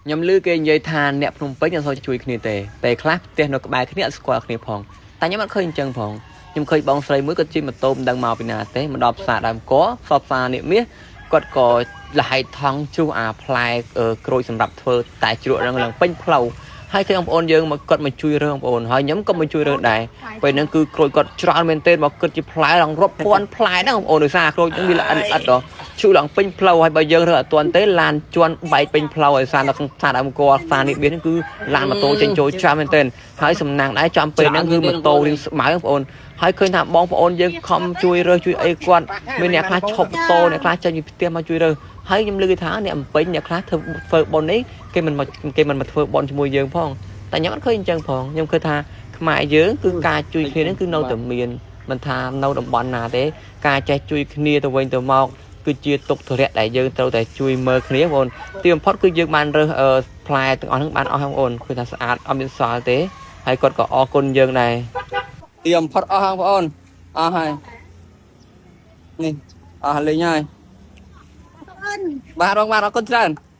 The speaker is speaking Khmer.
ខ្ញុំឮគេនិយាយថាអ្នកភ្នំពេញអត់សូវជួយគ្នាទេពេលខ្លះផ្ទះនៅក្បែរគ្នាអត់ស្គាល់គ្នាផងតែខ្ញុំអត់ឃើញអញ្ចឹងផងខ្ញុំឃើញបងស្រីមួយគាត់ជិះម៉ូតូមិនដឹងមកពីណាទេមកដល់ផ្សារដើមកផ្សារផ្សារនេះមាសគាត់ក៏លហៃថង់ជ្រុះអាផ្លែក្រូចសម្រាប់ធ្វើតែជ្រក់ហ្នឹងឡើងពេញផ្លូវហើយឃើញបងប្អូនយើងមកគាត់មកជួយរើសបងប្អូនហើយខ្ញុំក៏មកជួយរើសដែរពេលហ្នឹងគឺក្រូចគាត់ច្រើនមែនទែនមកគិតជាផ្លែឡើងរាប់ពាន់ផ្លែហ្នឹងបងប្អូនដោយសារក្រូចហ្នឹងវាល្អិតល្អិតដល់ ឈូឡើងពេញផ្លូវហើយបើយើងរើសអត់ទាន់ទេឡានជន់បែកពេញផ្លូវហើយសារនៅក្នុងផ្សារដើមកផ្សារនេះវាហ្នឹងគឺឡានម៉ូតូចេញចូលច្រើនមែនទែនហើយសំណាងដែរចំពេលហ្នឹងគឺម៉ូតូរៀងស្មៅបងប្អូនហើយឃើញថាបងប្អូនយើងខំជួយរើសជួយអីគាត់មានអ្នកខ្លះឈប់ម៉ូតូអ្នកខ្លះចេញពីផ្ទះមកជួយរើសហើយខ្ញុំឮគេថាអ្នកអំពេញអ្នកខ្លះធ្វើធ្វើប៉ុននេះគេមិនមកគេមិនមកធ្វើប៉ុនជាមួយយើងផងតែខ្ញុំអត់ឃើញអញ្ចឹងផងខ្ញុំឃើញថាខ្មែរយើងគឺការជួយគ្នាហ្នឹងគឺនៅតែមានមិនថានៅតំបន់ណាទេការចេះជួយគ្នាទៅវិញទៅមក គឺជាទុកធរៈដែលយើងត្រូវតែជួយមើលគ្នាបងប្អូនទីបំផុតគឺយើងបានរើសអឺផ្លែទាំងអស់ហ្នឹងបានអស់បងប្អូនគឺថាស្អាតអត់មានសល់ទេហើយគាត់ក៏អរគុណយើងដែរ ទីបំផុតអស់ហើយបងប្អូនអស់ហើយនេះអស់លេងហើយបាទរងបាទអរគុណច្រើន។